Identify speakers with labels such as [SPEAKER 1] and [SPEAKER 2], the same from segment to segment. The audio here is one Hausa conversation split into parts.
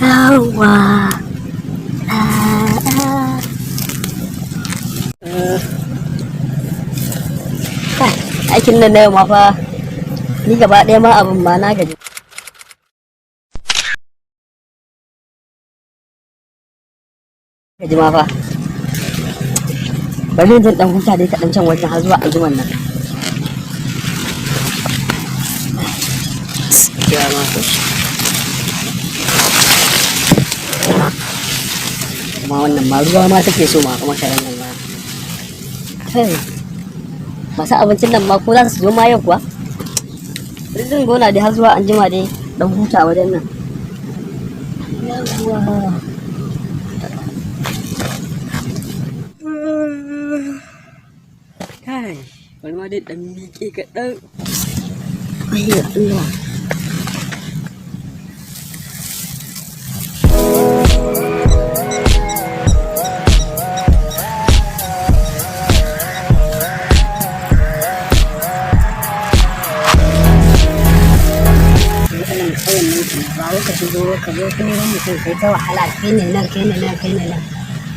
[SPEAKER 1] Yawwa. Ah, ah. Kai, aikin nan na yau ma fa ni gaba ɗaya ma abin ma na gaji. Gaji ma fa. Bari zan dan huta dai kaɗan can wajen har zuwa anjiman nan. Ya ma ko. Kuma wannan ma ruwa ma take so ma kuma sharan nan ma. Kai. Masu abincin nan ma ko za su zo ma yau kuwa? Bari zan gona dai har zuwa anjima dai dan huta wajen nan. Yawwa. Kai, bari ma dai dan miƙe kaɗan. Ayyo Allah. Matsalan ƙauyen nan kenan ba wai ka shigo ka zo ka neman mutum kai ta wahala, kai ne nan, kai ne nan, kai ne nan.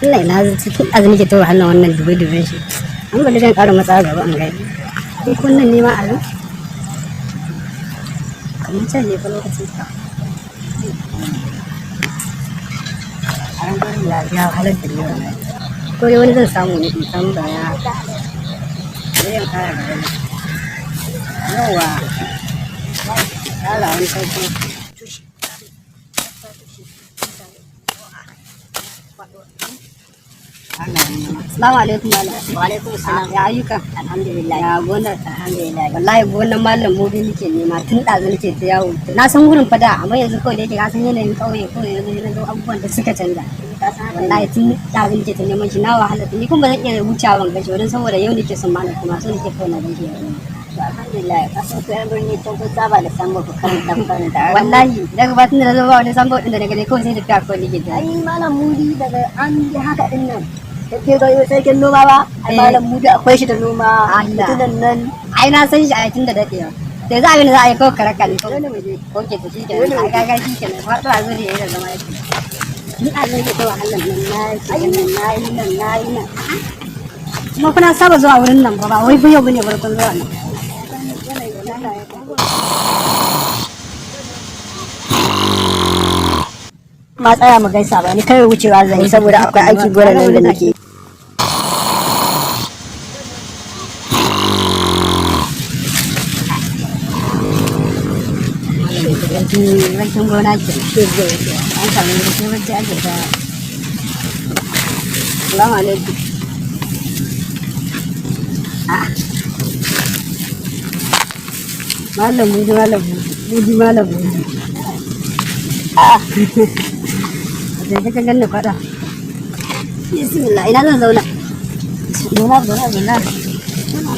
[SPEAKER 1] Allah, ina cikin azumi ke ta wahala wannan dube duben shi. An bari zan ƙara matsa gaba in gani ko wannan ne ma a nan kamar can ne fa lokacin ka a ran gurin ya wahalar da ni wallahi. Ko dai wani zan samu ne in tambaya, bari in ƙara gaba ne. Yawwa, Allah, wani sarki. Assalamu alaikum, malam.
[SPEAKER 2] Wa alaikum salam.
[SPEAKER 1] Ya ayyuka?
[SPEAKER 2] Alhamdulillah.
[SPEAKER 1] Ya gonar?
[SPEAKER 2] Alhamdulillah.
[SPEAKER 1] Wallahi gonar malam Mudi nake nema tun ɗazu, nake ta yawo. Na san wurin fa da, amma yanzu kawai da yake ka san yanayin ƙauye, kawai yanzu na ga abubuwan da suka canza. Wallahi tun ɗazu nake ta neman shi, na wahala ni kuma ba zan iya wucewa ban gashi wurin, saboda yau nake son malam, kuma so nake kawai na gaishe yau.
[SPEAKER 2] To, alhamdulillah. Ka san ku yan birni tun kun saba da sambo, ku karanta ku karanta.
[SPEAKER 1] Wallahi daga batun da na zo ba wani sambo ɗin da na gani, kawai sai tafiya kawai nake ta.
[SPEAKER 2] Ai malam Mudi daga an yi haka din nan. Kake ga yau sarkin noma ba? Ai
[SPEAKER 1] Eh.
[SPEAKER 2] malam Mudi akwai shi da noma.
[SPEAKER 1] Allah.
[SPEAKER 2] Mutumin nan.
[SPEAKER 1] Ai na san shi a tun da daɗewa. Da za a yi za a yi kawai karaka ne kawai.
[SPEAKER 2] Dole mu je.
[SPEAKER 1] Ok, to shi kenan, ai kaga shi kenan, faɗo a zo ne ya zama yake. Ni a zo ne ta wahalar nan na yi nan, na yi nan, na yi nan. Kuma kuna saba zuwa wurin nan ba, ba wai fa yau bane farkon zuwa nan.
[SPEAKER 2] Ma tsaya mu gaisa ba, ni kai wucewa zan yi saboda akwai aiki gonar nan da nake.
[SPEAKER 1] Sarkin gona ke. An samu wuri sai bacci ake ta. Salamu alaikum. A'a. Malam Mudi, Malam Mudi, Mudi, Malam Mudi. A'a. Da ka ganni faɗa. Bismillah, ina zan zauna. Zauna, zauna, zauna.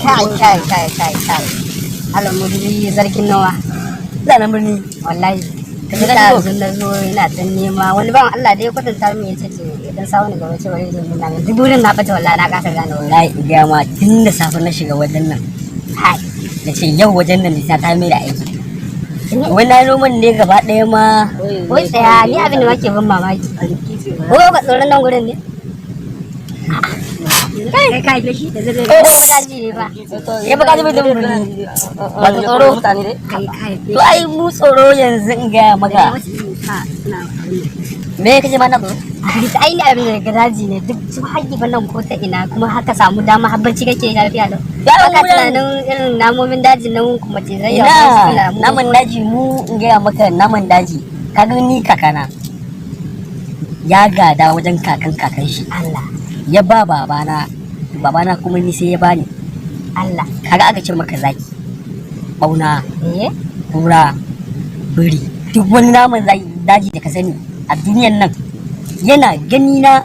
[SPEAKER 1] Kai, kai, kai, kai, kai. Malam Mudi, sarkin nawa.
[SPEAKER 2] Zanen birni.
[SPEAKER 1] Wallahi.
[SPEAKER 2] Ka
[SPEAKER 1] Ka
[SPEAKER 2] ji
[SPEAKER 1] ji
[SPEAKER 2] na
[SPEAKER 1] da na zo ina ta nema wani bawan Allah da ya kwatanta min, ya ce ya dan samu ni gaba, ce bari zo nuna min. Duk wurin na bata, wallahi na kasa gane wurin.
[SPEAKER 2] Wallahi in gaya ma, tun da safe na shiga wajen nan.
[SPEAKER 1] Hai.
[SPEAKER 2] Na ce yau wajen nan ta ta mai da aiki. Wai na noman ne gaba ɗaya ma.
[SPEAKER 1] Wai tsaya, ni abin da make ban mamaki. Wai ba tsoron nan gurin ne? Kai kai shi da zai
[SPEAKER 2] Eh.
[SPEAKER 1] daji ne ba.
[SPEAKER 2] Ya baka ji mutum birni. Wato tsoro.
[SPEAKER 1] Kai kai.
[SPEAKER 2] To ai mu tsoro yanzu in gaya maka. Me kace ma na tsoro?
[SPEAKER 1] Ai ni abin da daji ne duk su haƙi fa nan ko ta ina, kuma haka samu dama har bacci kake lafiya lau.
[SPEAKER 2] Ya
[SPEAKER 1] Baka
[SPEAKER 2] mu nan-
[SPEAKER 1] tunanin irin namomin dajin nan kuma ce zai
[SPEAKER 2] Ina naman daji, mu in gaya maka naman daji. Ka ga ni kakana ya gada wajen kakan kakan shi.
[SPEAKER 1] Allah.
[SPEAKER 2] Ya ba babana, babana kuma ni sai ya bani.
[SPEAKER 1] Allah.
[SPEAKER 2] Kaga aka ce maka zaki, bauna,
[SPEAKER 1] Eh.
[SPEAKER 2] kura, biri, duk wani naman daji da ka sani a duniyan nan yana gani na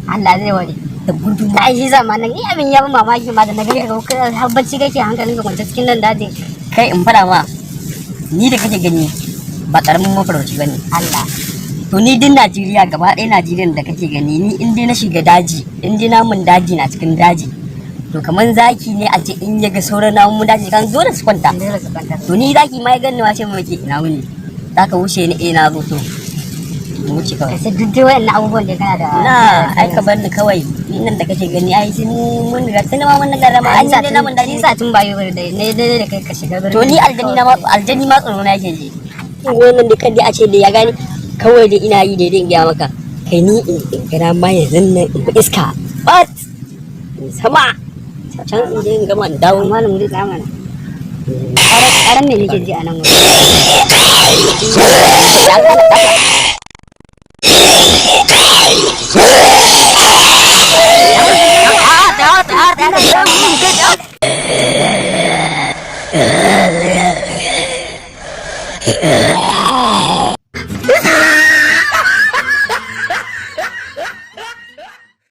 [SPEAKER 1] Allah zai ware.
[SPEAKER 2] Da gudu.
[SPEAKER 1] Da ai shi zamanin ni abin ya ban mamaki ma da na gani ka har bacci kake hankalin ka kwance cikin nan dajin.
[SPEAKER 2] Kai, in fada ma, ni da kake gani ba karamin mafarauci bane.
[SPEAKER 1] Allah.
[SPEAKER 2] To ni din Najeriya gaba ɗaya, Najeriya da kake gani, ni in dai na shiga daji, in dai namun daji na cikin daji, To kaman zaki ne a ce in ya ga sauran namun daji kan dole su kwanta.
[SPEAKER 1] Dole su kwanta.
[SPEAKER 2] To ni zaki ma ya ganni ma ce mu yake ina wuni, zaka wuce ni? Eh, na zo. To mu wuce kawai.
[SPEAKER 1] Sai duk dai waɗannan abubuwan da kana da
[SPEAKER 2] Na ai ka bar ni kawai, ni nan da kake gani ai sun mun riga tun ma mun gara ma an yi namun daji.
[SPEAKER 1] Sa tun bayo da ne dai da kai ka shiga birni.
[SPEAKER 2] To ni aljani na ma, aljani ma tsoro na yake ji. Wannan da kan dai a ce da ya gani kawai dai ina yi daidai, in gaya maka kai ni in gara ma yanzu nan in bi iska but in sama can in je in gama in dawo.
[SPEAKER 1] Malam wuri tsaya mana. Ƙaran me nake ji a nan wurin?